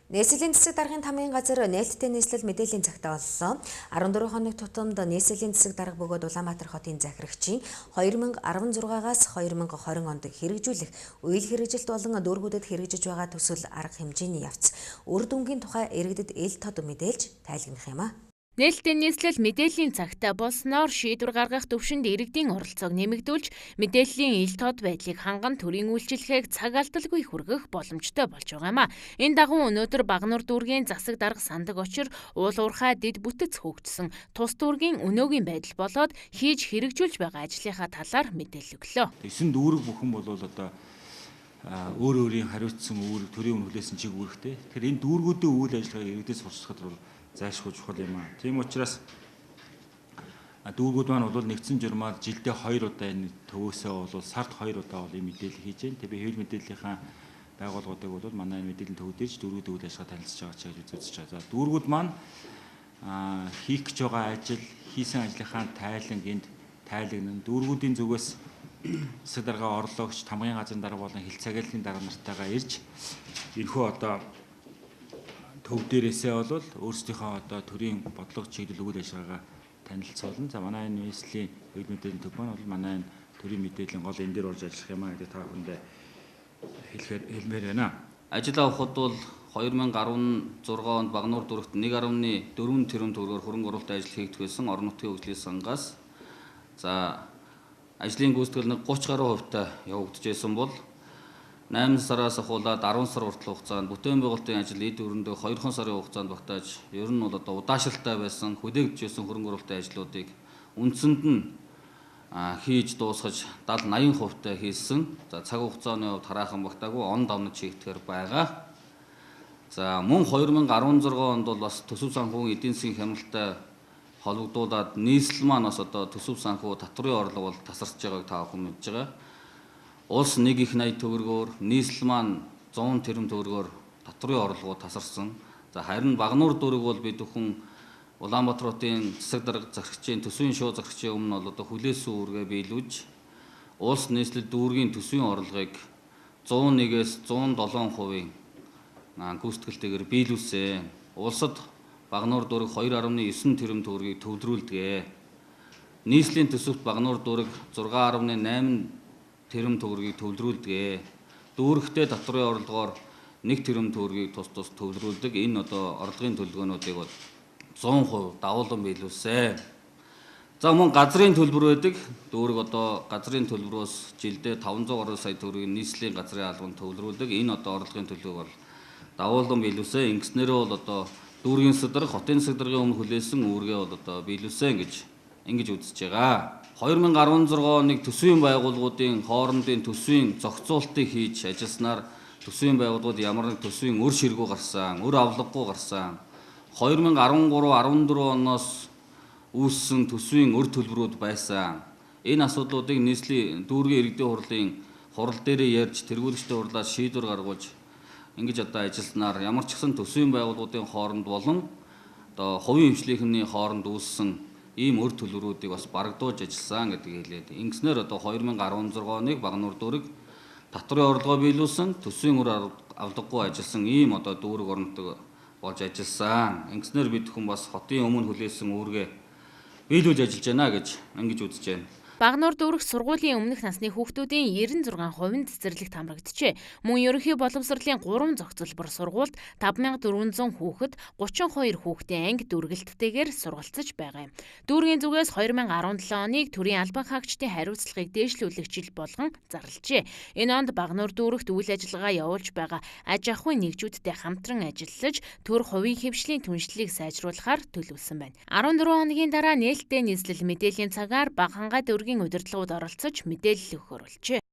Нийслэлийн засаг даргын тамгын газар нээлттэй нийслэл мэдээллийн цагтаа боллоо. 14 хоног тутамд нийслэлийн засаг дарга бөгөөд Улаанбаатар хотын захирагчийн 2016-аас 2020 онд хэрэгжүүлэх үйл хэрэгжилт болон дүүргүүдэд хэрэгжиж байгаа төсөл арга хэмжээний явц үр дүнгийн тухай иргэдэд эл тод мэдээлж тайлгнах юм а. Нээлттэй нийслэл мэдээллийн цагтаа болсноор шийдвэр гаргах төвшөнд иргэдийн оролцоог нэмэгдүүлж мэдээллийн ил тод байдлыг ханган төрийн үйлчилгээг цаг алдалгүй хүргэх боломжтой болж байгаа юм а. Энэ дагуу өнөөдөр Багануур дүүргийн засаг дарга сандаг очир уул уурхай дэд бүтэц хөгжсөн тус дүүргийн өнөөгийн байдал болоод хийж хэрэгжүүлж байгаа ажлынхаа талаар мэдээлэл өглөө. 9 дүүрэг бүхэн бол одоо өөр өөрийн хариуцсан үүрэг төрийн өмнө хүлээсэн чиг үүрэгтэй. Тэгэхээр энэ дүүргүүдийн үйл ажиллагааг иргэдээс сурталчилахад бол зайлшгүй чухал юм аа. Тийм учраас дүүргүүд маань бол нэгдсэн журмаар жилдээ 2 удаа энэ төвөөсөө бол сард 2 удаа бол энэ мэдээлэл хийж байна. Тэгээ би хэвлэл мэдээллийнхаа байгууллагуудыг бол манай энэ мэдээллийн төв дээрч дүүргүүдийн үйл ажиллагаа танилцж байгаа ч гэж үзэж байгаа. За дүүргүүд маань хийх гэж байгаа ажил, хийсэн ажлынхаа тайланг энд тайлагнан дүүргүүдийн зүгээс засаг даргаа орлогч, тамгын газрын дарга болон хил цагааллын дарга нартайгаа ирж энэхүү одоо төв дээрээсээ бол өөрсдийнхөө одоо төрийн бодлого чиглэл үйл ажиллагаагаа танилцуулна. За манай энэ нийслэлийн хэвлэл мэдээллийн төв маань бол манай энэ төрийн мэдээллийн гол энэ дээр орж ажиллах юм а гэдэг та бүхэндээ хэлмээр байна. Ажил авахд бол 2016 онд Багануур дүүрэгт 1.4 тэрбум төгрөгөөр хөрөнгө оруулалтын ажил хийгдэх байсан орон нутгийн хөгжлийн сангаас за ажлын гүйцэтгэл нэг 30 гаруй хувьтай явагдаж байсан бол 8 сараас ахуулаад 10 сар хүртэл хугацаанд бүтээн байгуулалтын ажил эд өрөндөө 2 сарын хугацаанд багтааж ер нь бол одоо удаашралтай байсан хүлээгдэж байсан хөрөнгө оруулалтын ажлуудыг үндсэнд нь хийж дуусгаж 70 80 хувьтай хийсэн. За цаг хугацааны хувьд хараахан багтаагүй он давнаж хийгдэхээр байгаа. За мөн 2016 онд бол бас төсөв санхүүгийн эдийн засгийн хямралтай холбогдуулаад нийслэл маань бас одоо төсөв санхүү татврын орлого бол тасарч байгааг та бүхэн мэдж байгаа. Улс нэг их 80 төгрөгөөр, нийслэл маань 100 тэрбум төгрөгөөр татврын орлогоо тасарсан. За харин Багануур дүүрэг бол бид бүхэн Улаанбаатар хотын засаг дарга захирагчийн төсвийн шууд захирагчийн өмнө бол одоо хүлээсэн үүргээ биелүүлж улс нийслэл дүүргийн төсвийн орлогыг 101-ээс 107%-ийн гүйцэтгэлтэйгээр биелүүлсэн. Улсад Багануур дүүрэг 2.9 тэрбум төгрөгийг төвлөрүүлдэг. Нийслэлийн төсөвт Багануур дүүрэг 6.8 тэрбум төгрөгийг төвлөрүүлдэг. Дүүрэгтээ татврын орлогоор 1 тэрбум төгрөгийг тус тус төвлөрүүлдэг. Энэ одоо орлогын төлөвлөгөөнүүдийг бол 100% давуулан биелүүлсэн. За мөн газрын төлбөр байдаг. Дүүрэг одоо газрын төлбөрөөс жилдээ 500 гаруй сая төгрөгийн нийслэлийн газрын албанд төвлөрүүлдэг. Энэ одоо орлогын төлөвлөгөөг бол давуулан биелүүлсэн. Ингэснээрээ бол одоо дүүргийн засаг, хотын засаг даргын өмнө хүлээсэн үүргээ бол одоо биелүүлсэн гэж ингэж үзэж байгаа. 2016 оныг төсвийн байгууллагуудын хоорондын төсвийн зохицуултыг хийж ажилласнаар төсвийн байгууллагууд ямар нэг төсвийн өр ширгүү гарсан, өр авлаггүй гарсан. 2013 14 оноос үүссэн төсвийн өр төлбөрүүд байсан. Энэ асуудлуудыг нийслэлийн дүүргийн иргэдийн хурлын хурал дээрээ ярьж, тэргүүлэгчдийн хурлаас шийдвэр гаргуулж ингэж одоо ажилласнаар ямар ч гэсэн төсвийн байгууллагуудын хооронд болон одоо хувийн хвшлийнхний хооронд үүссэн ийм өр төлбөрүүдийг бас барагдуулж ажилласан гэдгийг хэлээд ингэснээр одоо 2016 оныг Багануур дүүрэг татврын орлогоо биелүүлсэн, төсвийн өр авлаггүй ажилласан ийм одоо дүүрэг орон нутаг болж ажилласан. Ингэснээр бид хүн бас хотын өмнө хүлээсэн үүргээ биелүүлж ажиллаж байна гэж ингэж үзэж байна. Багануур дүүрэг сургуулийн өмнөх насны хүүхдүүдийн 96% нь цэцэрлэгт хамрагджээ. Мөн ерөнхий боловсролын 3 зохицолбор сургуульд 5400 хүүхэд 32 хүүхдийн анги дүүргэлттэйгээр сургалцаж байгаа юм. Дүүргийн зүгээс 2017 оныг төрийн албан хаагчдын хариуцлагыг дээшлүүлэх жил болгон зарлажээ. Энэ онд Багануур дүүрэгт үйл ажиллагаа явуулж байгаа аж ахуйн нэгжүүдтэй хамтран ажиллаж төр хувийн хэвшлийн түншлэлийг сайжруулахаар төлөвлөсөн байна. 14 хоногийн дараа нээлттэй нийслэл мэдээллийн цагаар Багхангаа дүүргийн удирдлагууд оролцож мэдээлэл өгөхөөр болжээ.